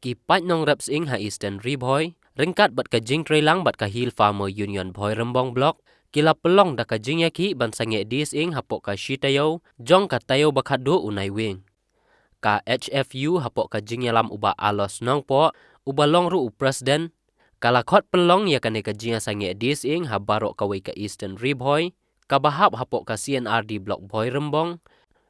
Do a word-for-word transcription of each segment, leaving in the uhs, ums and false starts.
Ki paid nongrep sying ha Eastern Ri Bhoi, ryngkat bad ka jingtreilang bad ka Hill Farmer Union Bhoi Rymbong Block, ki la pynlong da ka jingïakhih ban sangeh die sying hapoh ka shi taïew jong ka taïew ba khatduh u Naiwieng. Ka H F U hapoh ka jingïalam u Bah Alos Nongpoh, uba long ruh u president, ka la khot pynlong ïa kane ka jingïasangeh die sying ha baroh kawei ka Eastern Ri Bhoi, kaba hap hapoh ka C and R D Block Bhoi Rymbong,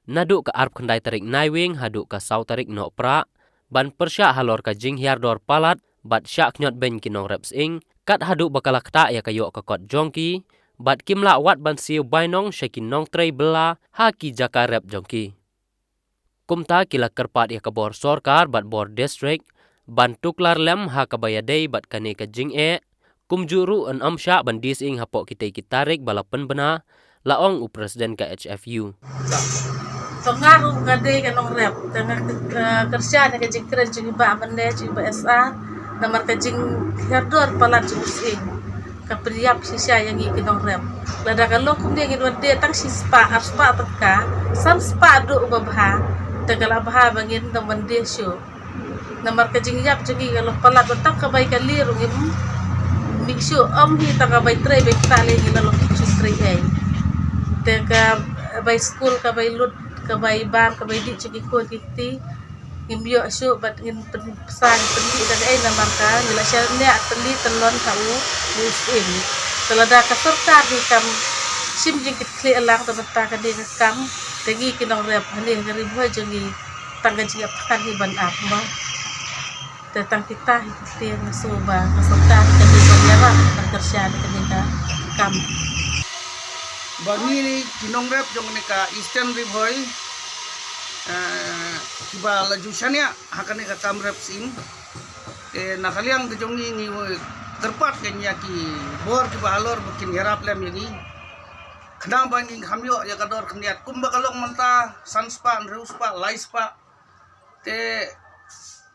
naduh ka arphew khyndai tarik Naiwieng haduh ka saw tarik Nohprah, ban pyrshah halor ka jinghiar dor palat bad shah khñiot beiñ ki nongrep sying, kat haduh ba ka la ktah ïa ka ïoh ka kot jong ki, bad kim lah wat ban siew bainong sha ki nongtrei bylla ha ki jaka rep jong ki. Kumta ki la kyrpad ïa ka bor sorkar bad bor district ban tuklar lem ha kaba ïadei bad kane ka jingeh. Kumjuh ruh yn ym shah ban die sying hapoh kitei ki tarik ba la pynbna, la ong u president ka H F U. To nga ruh nga dei ka nongrep, te nga, eh, kyrshan ïa ka jingkren jong i Bah mynne, jong i Bah S R, namar ka jinghiar dor palat jong u sying ka pynïap shisha ïa ngi ki nongrep. Lada ka long kumne ngin wan die tang shispah, arspah tyngka, sanspah duh uba bha, te ka la bha ba ngin nym wan die shuh. Namar ka jingïap jong ngi ka long palat, ba tang ka bai kali ruh ngim mih shuh, ym hi tang ka bai trei bai ktah lei ngi la long ki jingtrei ei. Te ka bai skul, ka bai lut, ka bai bam, ka bai dih jong ki khun ki kti, ngim ïoh shuh bad ngin pynpsa, ngin pynmih da kaei namar ka ngi la shaniah tylli tyllon ha u, u sying. Te lada ka sorkar hi kam shim jingkitkhlieh lang, te mynta ka dei ka kam ka ngi ki nongrep hangne ha ka Ri Bhoi jong ngi, tang ka jingïap than hi ban ap mo. Te tang kita hi ki tieng sngewbha ka sorkar ka dei ban ïarap ban kyrshan ka dei ka kam. Ba ngi ki nongrep jong kane ka Eastern Ri Bhoi, eh, kiba la ju shaniah ha kane ka kam rep sying. Te na ka liang ka jong ngi ngi kyrpad ka ïa ki bor kiba halor ba kin ïarap lem ïa ngi. Khnang ba ngin kham ïoh ïa ka dor khyndiat kumba ka long mynta, sanspah, hynriewspah, laispah. Te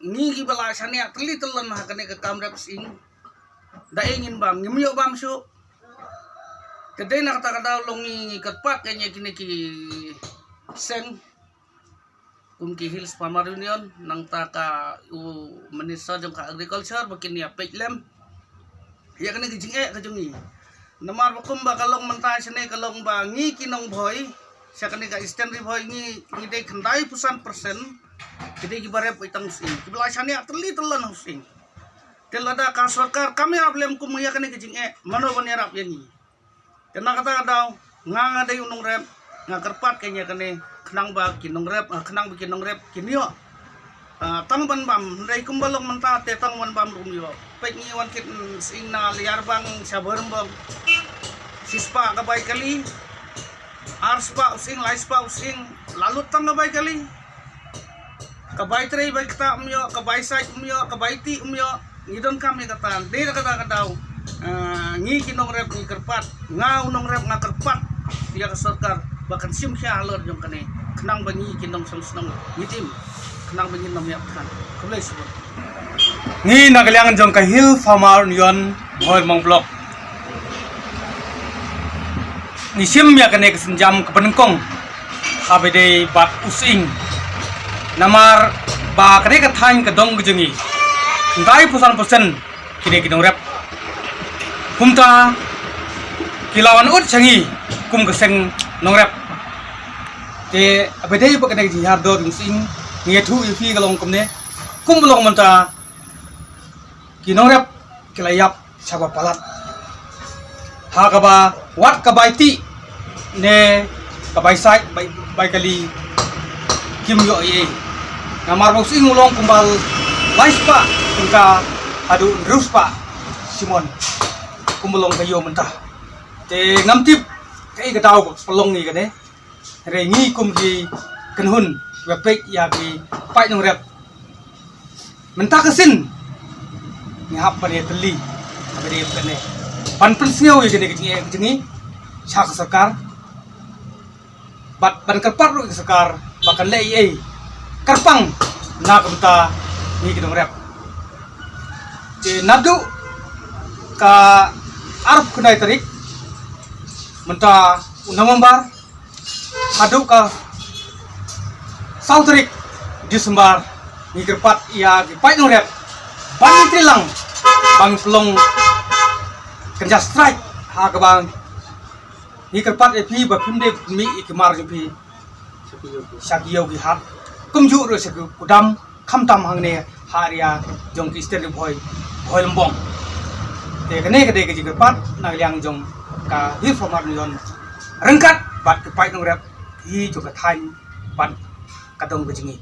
ngi kiba la shaniah tylli tyllon ha kane ka kam rep sying, da ei ngin bam, ngim ïoh bam shuh. Te dei na kata ka daw long ngi, ngi kyrpad ka ïa kine ki seng kum ki Hills Farmer Union, nangta ka u minister jong ka agriculture ba kin ïa peit lem ïa kane ka jingeh ka jong ngi. Namar ba kumba ka long mynta shane ka long ba ngi ki nong Bhoi sha kane ka Eastern Ri Bhoi ngi, ngi dei khyndai phew san percent ki dei kiba rep wei tang u sying, kiba la shaniah tylli tyllon u sying. Te lada ka sorkar kam ïarap lem kum ïa kane ka jingeh, mano ban ïarap ïa ngi? Te na kata ka daw nga, nga dei u nongrep, nga kyrpad ka ïa kane khnang ba ki nongrep, ah, khnang ba ki nongrep kin ïoh, ah, tang ban bam, hynrei kumba long mynta te tang ban bam ruh ym ïoh. Peit ngi wan kit, mm, sying na Liarbang sha Bhoi Rymbong, shispah ka bai kali, arspah u sying, laispah u sying, la lut tang ka bai kali. Ka bai trei bai ktah ym ïoh, ka bai sait ym ïoh, ka bai tih ym ïoh. Ngi donkam ïa kata, dei da kata ka daw, ah, ngi ki nongrep ngi kyrpad, nga u nongrep nga kyrpad ïa ka sorkar ba kan shim khia halor jong kane khnang ba ngi ki nongshong shnong ngi tim, khnang ba ngin nym ïap than. Khublei shibun. Ngi na ka liang jong ka Hill Farmer Union Bhoi Rymbong Block, ngi shim ïa kane ka sienjam kaba nyngkong haba ïadei bad u sying. Namar ba kane ka thaiñ ka dong ka jong ngi, khyndai phew san percent ki dei ki nongrep. Kumta ki la wan ud sha ngi kum ka seng nongrep. Te haba ïadei bad kane ka jinghiar dor jong u sying, ngi ïathuh ïa phi ka long kumne, kumba long mynta ki nongrep ki la ïap shaba palat. Ha kaba wat ka bai tih ne ka bai sait, bai, bai kali kim ïoh ei ei. Namar ba u sying u long kumba laispah tyngka haduh hynriewspah shimon, kumba long ka ïoh mynta. Te ngam tip kaei ka daw ba pynlong ïa kane. Hynrei ngi kum ki kynhun kiba peit ïa ki paid nongrep, mynta ka sien ngi hap ban ïatylli, ban ïa kane, ban pynsngew ïa kane ka jingeh ka jong ngi sha ka sorkar, bad ban kyrpad ruh ïa ka sorkar ba kan leh ei ei kyrpang na ka bynta ngi ki nongrep. Te naduh ka arphew khyndai tarik mynta u November haduh ka saw tarik December Ngi kyrpad ïa ki paid nongrep ban ngi treilang ban pynlong kynja strike ha kaba ngi kyrpad ïa phi ba phim dei pynmih ïa ki mar jong phi sha ki ïew ki hat kumjuh ruh sha ki kudam khamtam hangne ha area jong ki Eastern Ri Bhoi, Bhoi Lymbong. Te kane ka dei ka jingkyrpad na ka liang jong ka Hill Farmers Union ryngkat bad ki paid nongrep hi jong ka thaiñ bad ka dong ka jingim.